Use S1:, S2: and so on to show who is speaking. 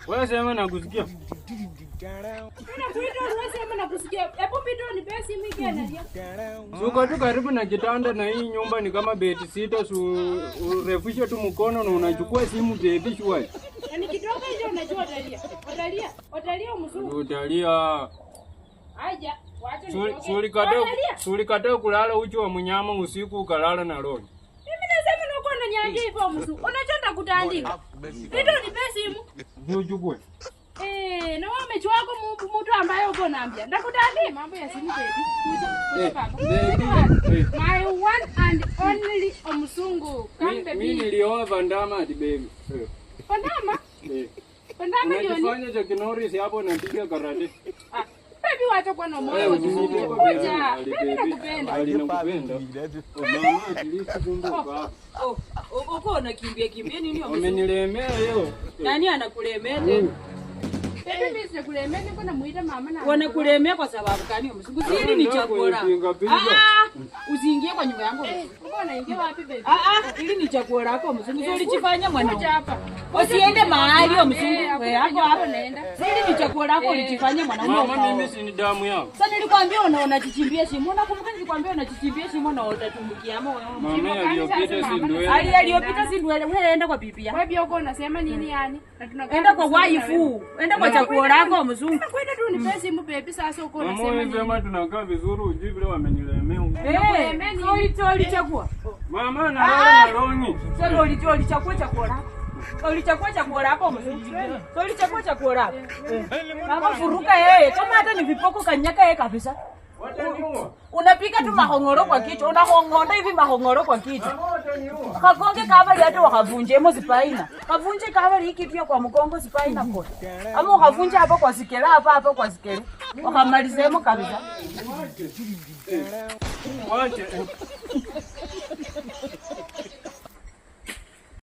S1: Wewe sema nakusikia.
S2: Nakuita wewe sema nakusikia. Hebu pita unipe simu ikianalia.
S1: Suko tu karibu na kitanda na hii nyumba ni kama beti sita, su urefushe tu mkono na unachukua simu baby shwa.
S2: Na nikitoka nje unajua utalia. Utalia, utalia mzungu.
S1: Utalia.
S2: Aja, wacha nitoke.
S1: Sulikataa
S2: Utalia.
S1: sulikataa kulala uchi wa mnyama usiku ukalala na loni.
S2: Mimi nasema unakuwa unaniambia hivyo mzungu. Unajua nitakutandika. Pita unipe simu.
S1: Ndio uchukue.
S2: Eh, na wewe umechukua mtu ambaye uko naambia. Ndakutandika mambo ya simu baby. Kuja, kuja
S1: Eh,
S2: baba.
S1: baby, eh.
S2: My one and only omsungu. Come
S1: Mi
S2: baby.
S1: nilioa Vandama ati baby. Eh,
S2: Pandama?
S1: eh.
S2: Pandama ndio ni.
S1: Unajifanya cha Norris hapo unapiga karate.
S2: Ah, baby wacha kuwa na moyo
S1: Eh,
S2: wa
S1: usiniite
S2: kizungu.
S1: kwa baby.
S2: Kuja.
S1: Ali
S2: Baby
S1: baby.
S2: nakupenda.
S1: Ali nakupenda. Oh, mama at least kumbuka.
S3: Oh, uko unakimbia kimbia nini?
S1: Wamenilemea leo.
S3: Nani anakulemea tena?
S2: Baby mimi sikulemea niko namuita mama na.
S3: Wanakulemea kwa sababu gani? Mzungu, si hili ni
S1: Ndio
S3: chaguo lako.
S1: kuipinga pinga.
S3: Ah, usiingie kwa nyumba yangu.
S2: Uko unaingia wapi baby?
S3: Ah ah, hili ni chaguo lako mzungu. Si ulichifanya
S2: Kuja
S3: mwanaume.
S2: hapa.
S3: Usiende mahali yo mzungu.
S2: Eh,
S3: Wewe
S2: hakuna
S3: hapo
S2: kwenye
S3: hapo.
S2: unaenda.
S3: Si hili ni chaguo lako ulichifanya mwanaume.
S1: Mama
S3: ukaoa.
S1: mimi si ni damu yao.
S3: Sasa nilikwambia unachichimbia shimo. Unakumbuka nilikwambia unachichimbia shimo na utatumbukia ama wewe.
S1: Mama aliyopita si ndwele.
S3: Ali aliyopita si ndwele. Wewe enda kwa bibi yako.
S2: Wewe pia uko unasema nini yani? Na tunakaa
S3: Enda kwa
S2: vizuri na wewe.
S3: waifu. Enda kwa chaguo lako mzungu.
S2: Nakwenda tu unipe simu baby sasa uko
S1: Mama
S2: unasema
S1: wewe
S2: nini?
S1: sema tunakaa vizuri ujui vile wamenilemea.
S3: Eh, so ulichagua.
S1: Mama analala na longi.
S3: Sasa ulichagua chaguo lako. Ulichagua chaguo lako mzungu. So ulichagua chaguo lako. Mama furuka yeye kama hata ni vipoko kanyaka yeye kabisa.
S1: Wataniua.
S3: Unapika tu mahongoro kwa kichwa, unahongonda hivi mahongoro kwa kichwa.
S1: Mama wataniua.
S3: Kagonge kavali hata wakavunjemo zipaina. Kavunje kavali hii kitu ya kwa mgongo zipaina kote. Ama ukavunje hapa kwa sikela hapa hapa kwa sikela. Wakamalizemo kabisa.
S1: Wache.